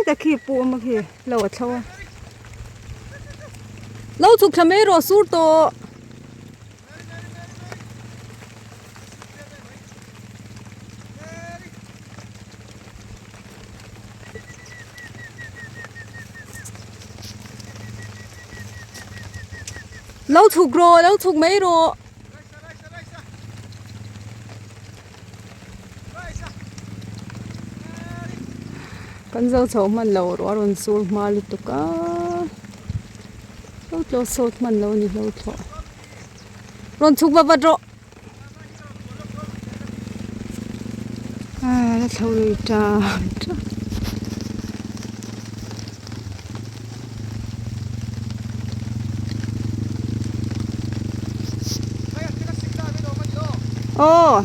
Khitah khi pu awm a khi lo a thlo a. Lo chhuk thla mai rawh sur tawh. Lo chhuk rawh lo chhuk mai rawh. Kan zo chho hman lo ruah a rawn sur hma lutuk a lo tlawh sawt hman lo a ni lo thlawh rawn chhuk va vat rawh a la thlo lui tan tan. Aw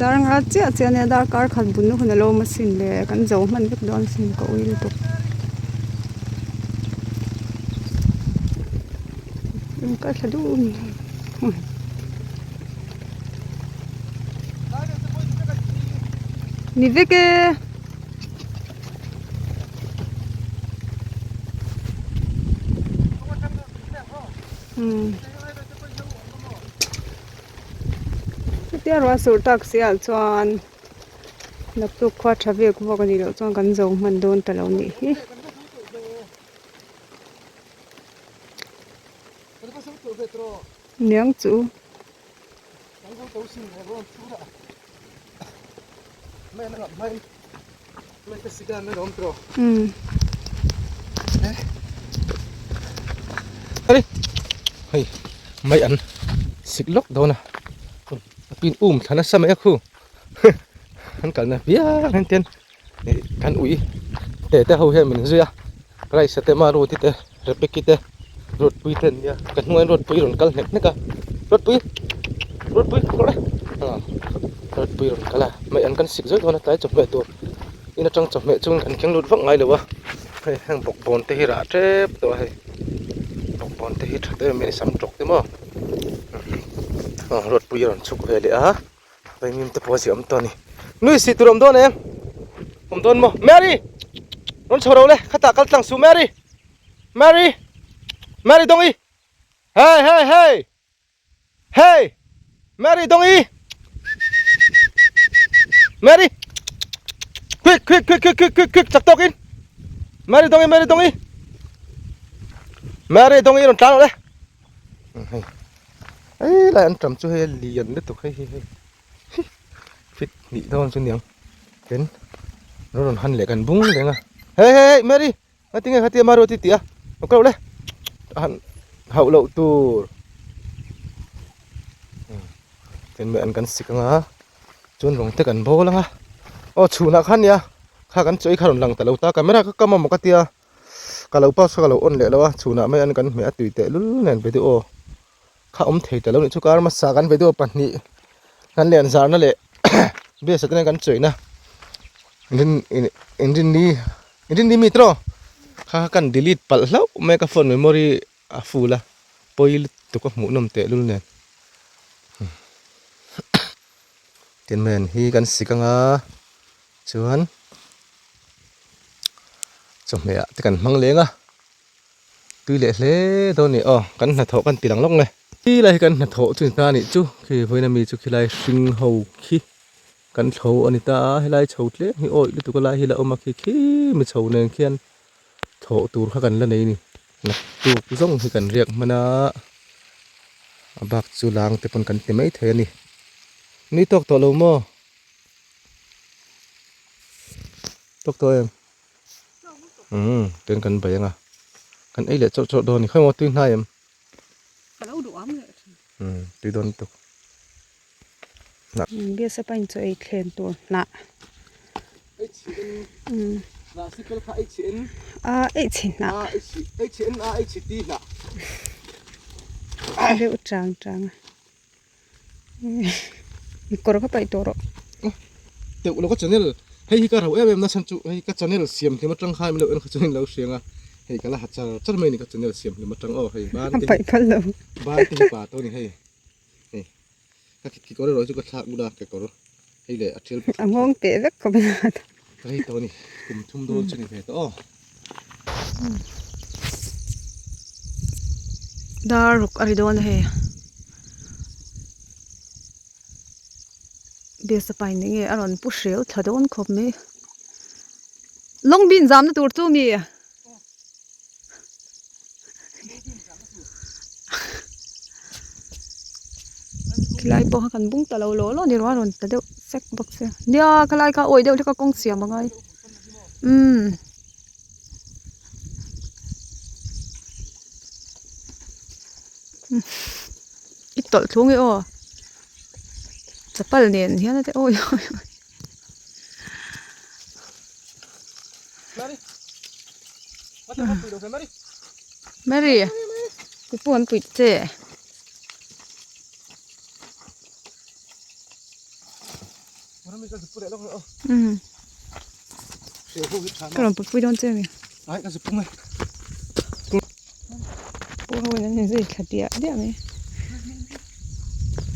dar nga chiah chiah ania darkar khat bun hun alo awm asin le kan zo hman vek dawn asin ka ui lutuk ka thla duh ni vek e. Hetia ruah sur tak si ah chuan naktuk khua tha vek vawk a nih loh chuan kan zo hman dawn ta lo nih hi. Niang chu. Hei mai an sik lawk dawn a pin um thla nasa mai a khu an kalna viau hian ten ih kan ui te te ho hian min zui a rice te maruti te rebecca te ruatpui te an nia ka hnungah hian ruatpui rawn kal hnek hnek a ruatpui ruatpui kawr e ah ruatpui rawn kal a mai an kan sik zawih dawn a tlai chawhmeh tur in atang chawhmeh chungin kan keng lut vak ngai lo a hei heng bawkbawn te hi rah tep tawh a hei bawkbawn te hi tha deuh em em a ni sam tawk te maw ah ruatpui a rawn chhuk ve leh a. Vaimim te pawh a ziah awm tawh a ni. Nui sih tur a awm dawn em? Awm dawn maw? Mary! Rawn chho ro le, khatah kal tlang suh Mary! Mary! Mary Dawngi! Hey hey hey! Hey! Mary Dawngi! Mary! Quick quick quick quick quick quick quick chak tawkin! Mary Dawngi Mary Dawngi! Mary Dawngi rawn tlan rawh le. Hei hei lai an tam chu hei a lian lutuk hei hei hei fit hnih dawn chu niang tin rawn rawn han leh kan bung reng a hei hei hei Mary ngatinge khatia maruat i tih a lo kal le han hauh loh tur tin mai an kan sik anga chuan rawng te kan bawl anga aw chhunah khan nia kha kan chawi kha rawn lang ta lo ta camera kha kam amaw ka tia. Ka lo pause kha ka lo on leh lo a, chhunah mai an kan hmeh a tui teh lul nen video kha awm thei ta lo nih chu kar hmasa kan video pahnih kan len zarna leh biasa te nen kan chawihna inrinni inrinni mi tawh kha kha kan delete palh hlauh mai ka phone memory a full a pawi lutuk a hmuh nawm teh lul nen tin mai an hi kan sik anga chuan. Chawhmeh ah te kan hmang leng a tui leh hle dawn a ni aw kan hnathawh kan ti lang lawk nge khilai hi kan hnathawh chu ni ta a nih chu khi vawiin ami chu khilai hring ho khi kan thlo a ni ta a helai chho tlem hi awih lutuk a lai hi la awm a khi khi mi chho nen khian thawh tur kha kan la nei a ni naktuk zawng hi kan riak hman a a bak chu lang te pawn kan ti mai thei a ni nui tawk tawh lo maw. Tawk tawh em? Umm ten kan bei anga kan ei leh chawrh chawrh dawn a ni khawi maw tui hnai em? Ka lo duh am leh thin. Umm tui dawn lutuk. Biasa pain chaw ei thlen tur hnah. Umm a ei chhi hnah. Deuh chang chang a. I kawr kha paih tawh rawh. Teuh lo ka channel hei hi ka rauh em em na chhan chu hei ka channel siam hlim atang khan min lo en kha chuan in lo hriang a hei ka la ha char char mai a ni ka channel siam hlim atang aw hei ban te paih phal lo ban te hi pa tawh a ni hei hei ka kekawr erawh chu ka thlak bul a kekawr hei leh a thial a nghawng teh vek khawp a. Rei tawh a ni, kum thum dawn chu ni ve tawh aw. Dar ruk a ri dawn a hei. Biasa pain eng nge a rawn pu hreu thla dawn khawp mai. Lawng bin zamna tur chu mi? Khilai pawh kha kan bung ta lo law law ni ruah a rawn tla deuh sek bawk sia. Nia khalai kha awih deuh hlek a kawng siam a ngai. Umm. I tawlh thlung e aw. Chapal nen hian a te awi awi awi. Mary ku pawh an puih che. Umm ka rawn put pui dawn che a ni. Pu ho in an inzui thla diah diah mai.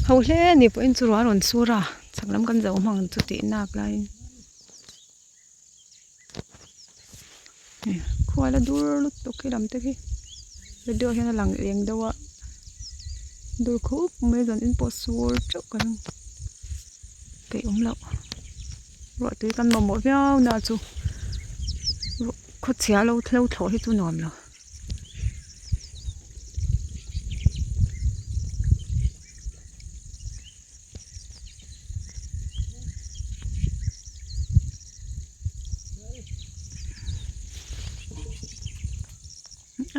Ho hle a ni pawhin chu ruah a rawn sur a chhak lam kan zo hmang ang chu tih nak laiin. Khual a dur lutuk khi lam te khi video hian a lang eng deuh a dur khup mai zawn in pawh sur teuh ka ring peih awm loh ruah tui kan mamawh viau na chu khawchhia lo thlawh hi chu nuam lo.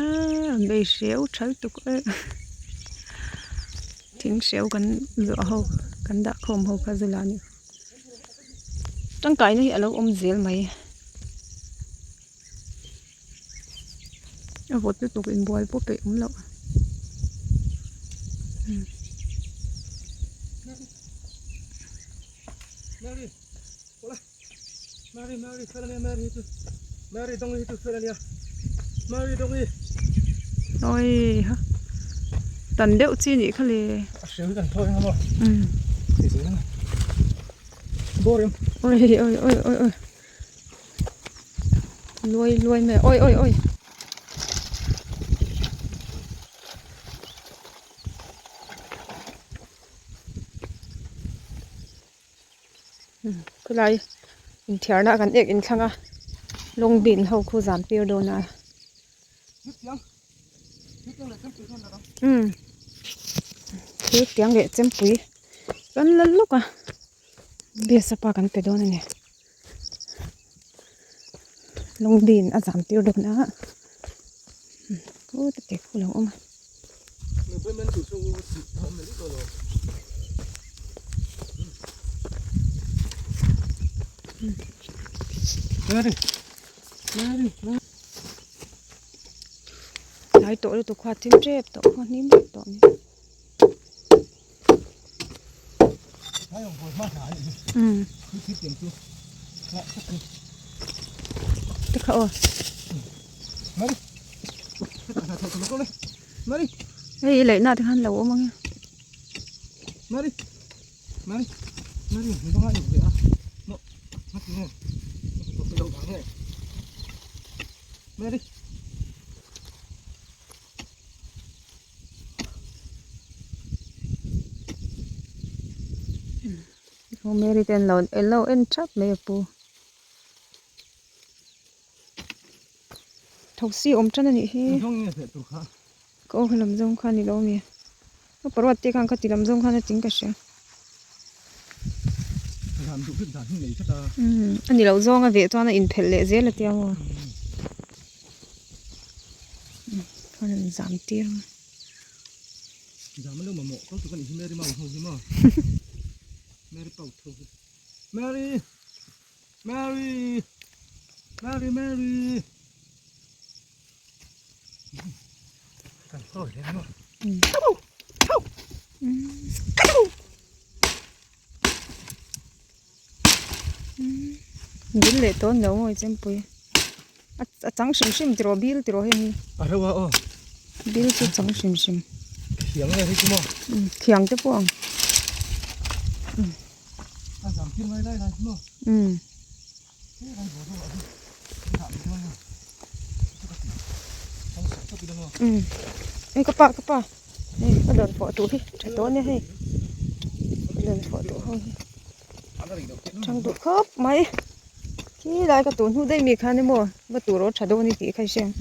Aaa bei hreu tha lutuk e thing hreu kan luah ho kan dah khawm ho kha zela a ni tangkaina hi a lo awm zel mai a vawt lutuk inbual pawh peih awm loh. Awi ha tan deuh chi nih kha le. Awi awi awi awi. Luai luai mai awi awi awi. Khulai inthiarna kan ek inthlang a lawng bin ho khu zam tir dawn a. Thil tiang leh chempui kan la lawk a. Biasa pa kan pe dawn a ni. Lungdin a zam tir dawn a. Khuti te khu lo awm a. Tlai tawh lutuk kha a thim tep tawh a hnim vek tawh a ni. Te kha aw hei i laih na te khan lo awm ang e. Aw Mary te an lo an lo en thap mai a pu thosi awm tan anih hi ka aw lam zawng kha a ni lo ami ka paruat te khan khati lam zawng khan a ting ka hria a ni lo zawng a veh chuan a inphelh leh zel a tia maw. A rawn zam tir a. Zam alo mamawh tawk chu ka nih hi Mary mau ho hi maw Mary pau tho hi Mary Mary Mary Mary kan hawi hle maw Bil leh tawn lo maw i chempui. A chang hrim hrim tiraw bil tiraw heng hi. A reuh a aw. Bil chu chang hrim hrim. Khiang nge hei chu maw. Khiang te pawh ang. A zam tir ngai lai lai chu maw. Umm. Um hei ka pa ka pa hei ka dawn fawh tur hi tha tawh ania hei ka dawn fawh tur ho hi thang duh khawp mai khi lai ka tun hnu daih mi khan emaw va tur aw tha dawn a ni tih kha i hria ang.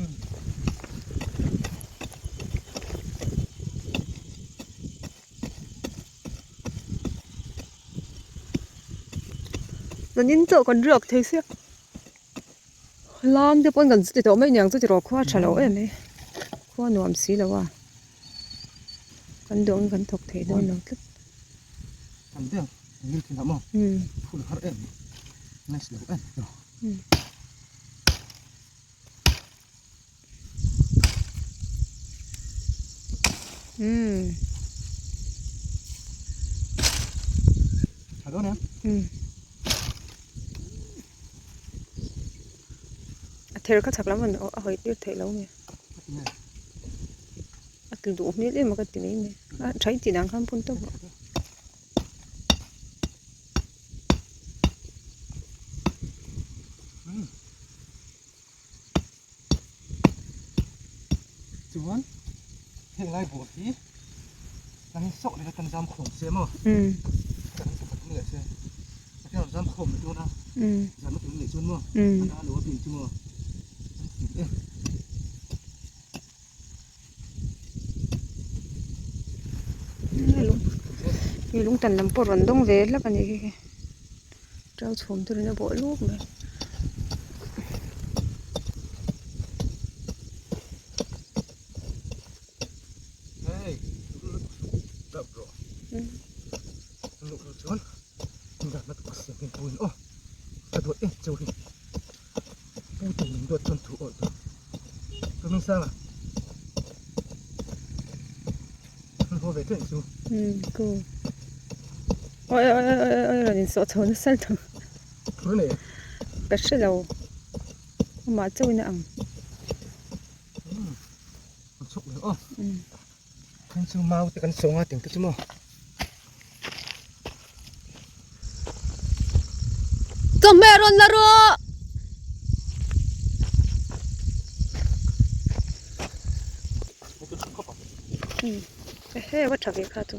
Zanin chauh kan riak thei sia lang te pawn kan ti tawh mai niang chu tiraw khua tha lo em mai khua nuam si lo a kan duh angin kan thawk thei dawn lo tlat Umm. Tha dawn em? Umm. A ther kha chhak lam an a hawi tir theih lo nge. A tlu duh hmel em a ka ti mai mai. A tha i tih dan khan phun tawp rawh. Chuan heng lai bur hi kan in sawk leh a kan zam khawm se maw kan in pakhat awm leh se a hian zam khawm leh dawn a zam a tum leh chuan maw an a lo a bin chu maw an fing e. Hei lung tan lam pawh rawn dawng ve hlak a nih hi Ṭau chhum turin a bawh luk mai. Oi oi oi oi oi rawn insawh chho nasa lutuk ka hre lo amah chauhin a ang. Chawhmeh rawn la rawh. Ehe va tha ve kha chu.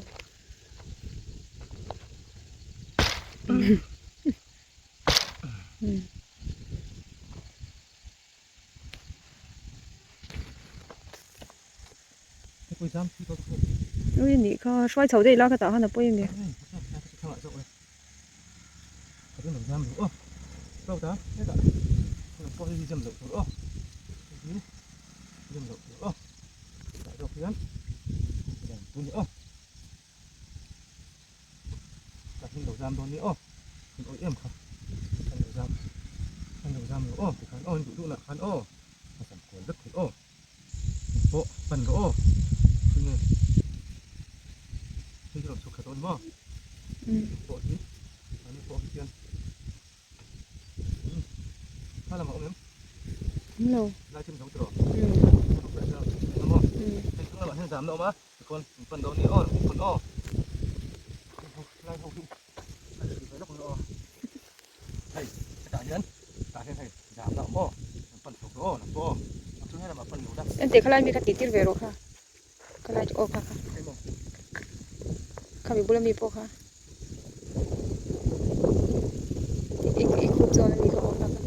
Ui nih kha hruai chho daih la ka tah khan a pawi a ni. Pawh pan rawh aw tinge hei hi rawn chhuk thla tawh a ni maw pawh hi mahni pawh hian kha lamah awm em lo lai thim zo tawh maw hei thlang lamah hian zamna awm a tikhawn in pan dawn ni aw in pan aw lai ho hi a hrilh ve lawk ang aw hei hetah hian tah hian hei zamna awm aw in pan chhuk rawh aw nang pawh aw a chu helamah pan lo la. Enteh khalai mi kha tih tir ve rawh kha khalai chu aw kha kha khami bula mi pawh kha i i khup zawn ami kha aw kha kha.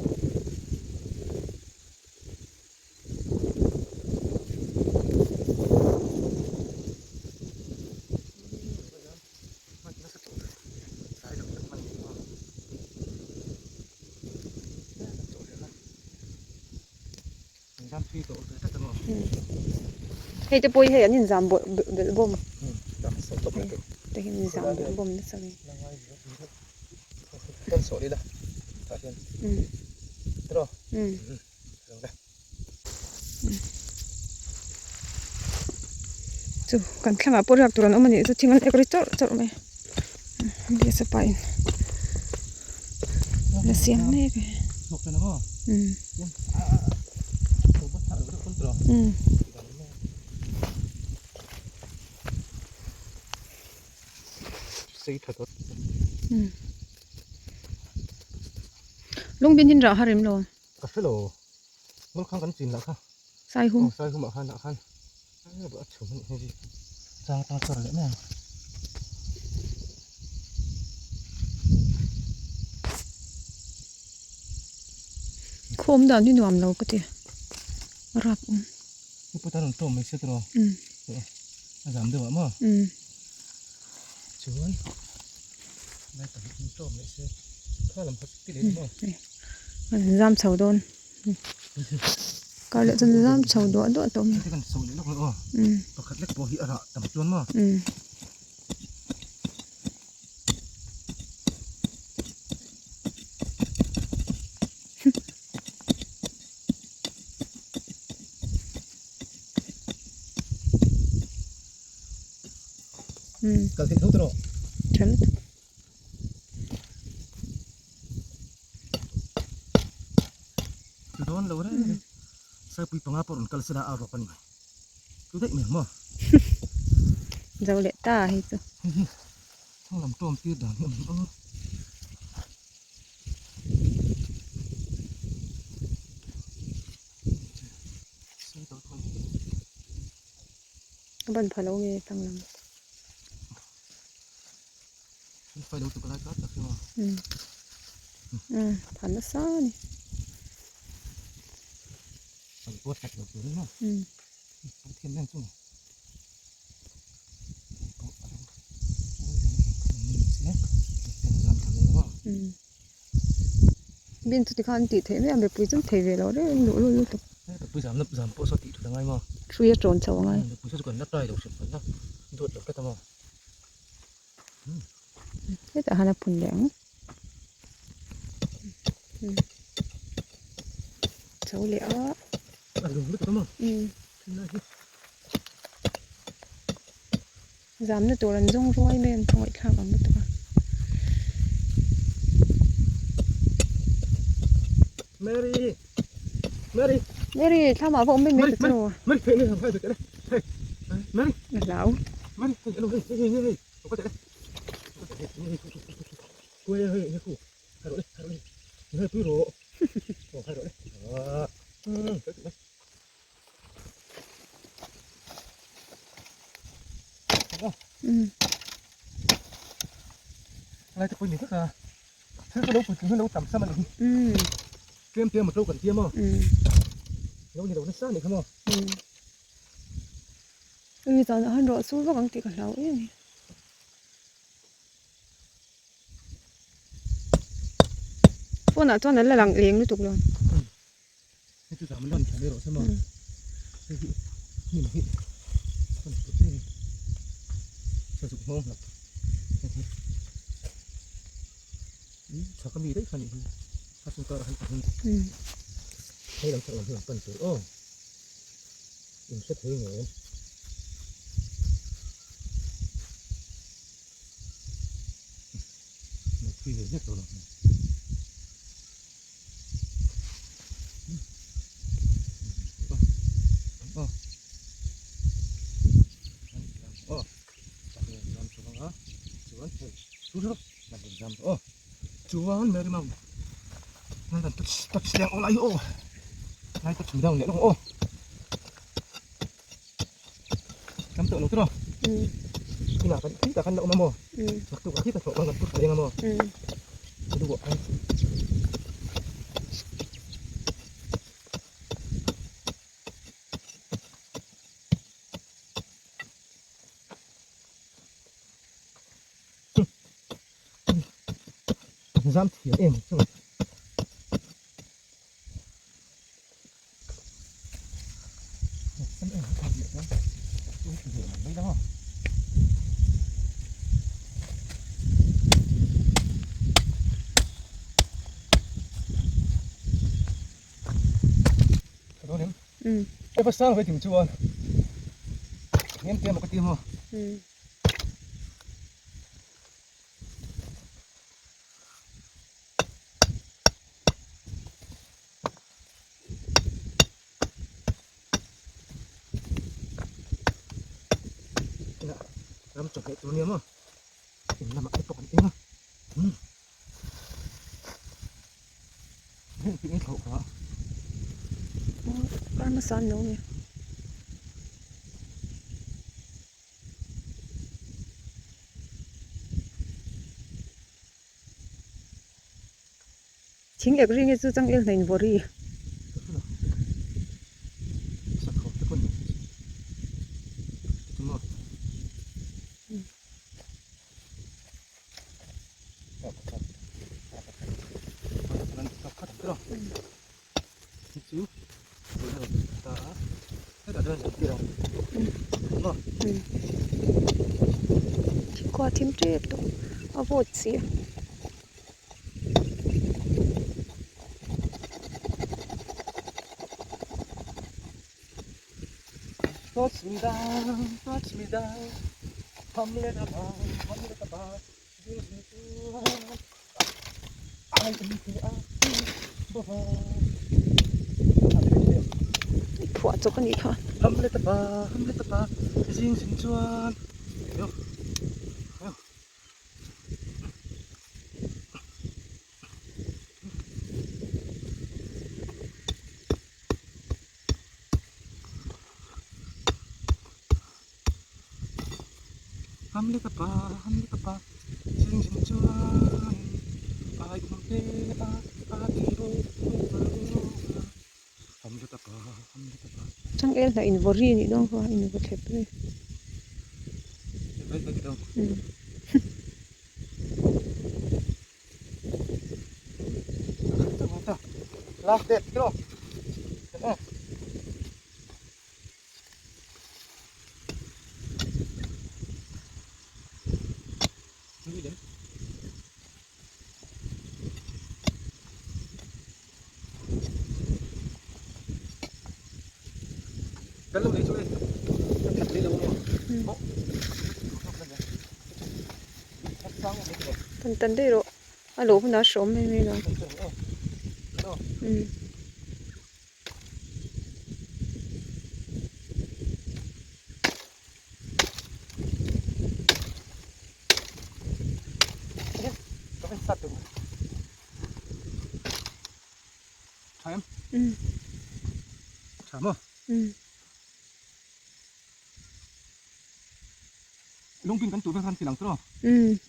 Hei te pawh hi hei an inzam belh bawm te hi an inzam belh bawm nasa mai chu kan thlangah pawh riak tur an awm a nih chu thing an ek ri chawrh chawrh mai a pa in la siam mek a Lungbin hin rah har em lo? Ka hre lo. Ngawl khang kan chin lah kha. Saihum. Aw Saihum ah khan ah khan a chhum a nih hei hi. Chang atang chawr leh mai ang. Khaw awm dan hi nuam lo ka ti. A rap awm. Hei pawh tan rawn tawm mai se tiraw. A zam deuh ah maw. Chuan lai pahnih hi tawm leh se kha lam kha ti leh maw. An zam chho dawn. Kar leh chuan zam chho duah duah tawh mai. Kan sawi leh lawk leh aw. Pakhat lek pawh hi a rah tam chuan maw. Kal theih tho te rawh. Tha lutuk. Tu dawn lo reng reng. Saipui panga pawh rawn kal sela a rawp a ni mai. Tu daih mai ang maw? Zo leh ta hei chu. Hei hi thlang lam tawm tir dan hi a awm ang a. A ban pha lo nge tlang lam. Umm pha nasa a ni. Umm. Bin chu tikhan an tih theih mai a mipui chu an thei ve lo reng reng luh luh lutuk. Hrui a tawn chho a ngai. Hetah hian a phun leh ang. Chho leh a. Zamna tur an zawng ruai mai an khawngaihthlak ang lutuk a. Mary! Mary! Mary, thlamah va awm mai mai ta chu. Mary, hei hei hei hei hei Mary! A hlau. Mary, hei hei hei hei hei hei hei hei hei hei hei hai rawh le hai rawh le hei pui rawh aw hai rawh le ah Lai te pawh ni vek a thil ka lo pui tling hi lo tam sam a ni hi tlem tlem a to kan tia maw lo ni lo nasa a nih kha maw. Ui zanah han ruah chu vak ang tih ka hlau em hi. Phone ah chuan an la lang leng lutuk lo. Hei chu zam lan thleng erawh se maw hei hi hnim hi kan put mai a zuk nghawng hlak hei hi tha ka mi daih kha nih hi a chung karah hian a hung hei lam chak lam hi an pan tur aw in hre thei ngei em thui ve hlek lo lang. Chuan Mary mau ngai kan touch touch leng aw lai aw ngai touch midang leh lawng aw tam tawh lo tiraw inah kan khitah khan la awm a maw naktuk ah khitah thlawh khan kan put leng a maw duh ah khan zam thiam em chu. Eva sang ve ting chuan hnem te emaw ka ti maw. Ram chawhmeh tur nia maw in lamah te pawh kan eng a. Kar hmasa an lo ni. Thing ek ring hi chu changel hna in vawri. Thingkua thim tep tawh a vawt si a. I phuah chawp a nih kha. Changel hnah in vaw ri a nih dawn kha in vaw thlep ri. Tan tan daih rawh a lawh hunah a hrawm mai mai lo. Lungbin kan tuh te khan tilang tawh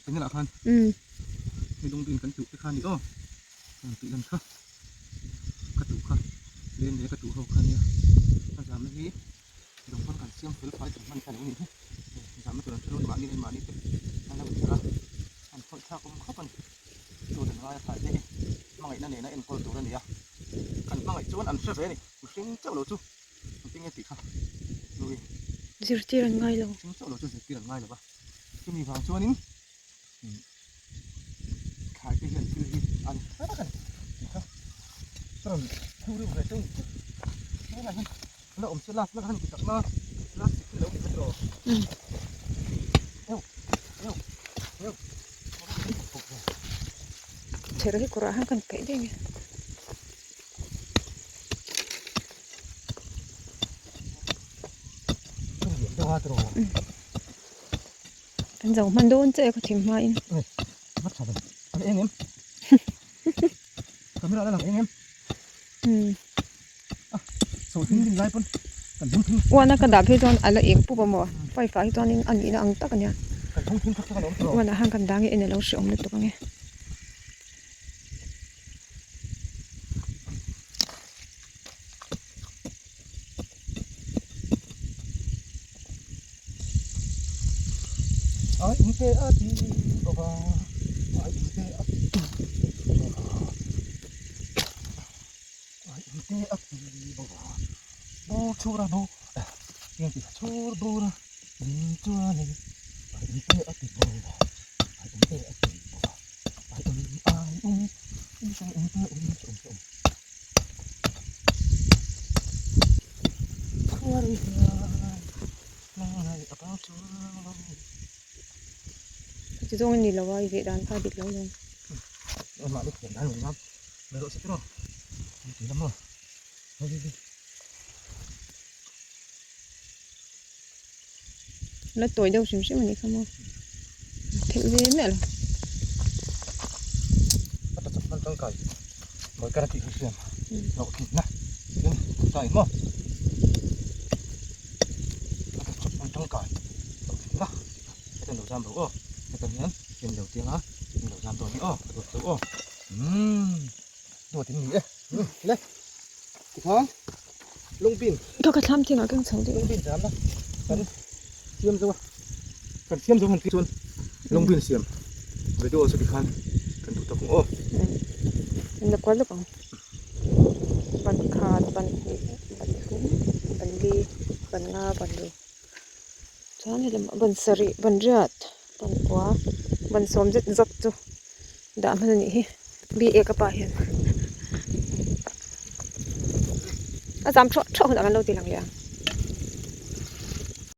eng lah khan hei lungbin kan tuh te kha ni aw kan tih lan kha ka tuh kha leng leh ka tuh ho kha nia a zamna hi dawng pawn kan siam fel fai thei hman kha lo ni hi zamna tur an hre lo mahni leh mahni te an lo inherh a an khawih thlak awm khawp a ni chu dan ngaia thlai te hi hmangaihna nena enkawl tur a ni a kan hmangaih chuan an hre ve a ni mihring chauh lo chu. Engtin nge tih kha Louie? Zirtir an ngai lo. Thing chauh lo chu zirtir an ngai lo va. Chumi vang chuanin thlai te hian thil hi an hre vek a ni tih kha ka rawn thu reuh ve chauh a ni. Tunah hian la awm se last na kha ni ti tak na last sik hi lo ni kha tiraw? Euh euh euh. Chher hi kawrah hian kan paih daih nge. Kan zo hman dawn che ka thim hma in. Uana ka dah phei chuan a la eng pup a maw five ah hi chuanin a nihna ang tak a nia uana han kan dang hi en a lo hrehawm lutuk ang e. Chu zawng a ni lo a i veh dan kha a dik lo lo. La tawi deuh hrim hrim a nih kha maw phelh ve miah lo. Kawikar a tih kha hriam hlawhtlinna tin ta in maw a ta chawp hman tangkai hlawhtlinna tih kha heta lo zam ro aw heta hian in lo tiang a in lo zam dawn hi aw ka duat chauh aw umm duat in ni e umm le tikhan lungbin Ka ka thlam thing ah keng chho deuh lungbin zamna kan siam zo a kan siam zo han tih chuan lungbin siam video chu tikhan kan duh tak ang aw. In la kual lawk ang ban khat ban hnih ban thum ban li ban nga ban ru chuan helam ban sarih ban riat ban kua ban sawm zet zawt chu dah hman a nih hi bi ek a pa hian a zam thuah thuah hunah kan lo ti lang leh ang.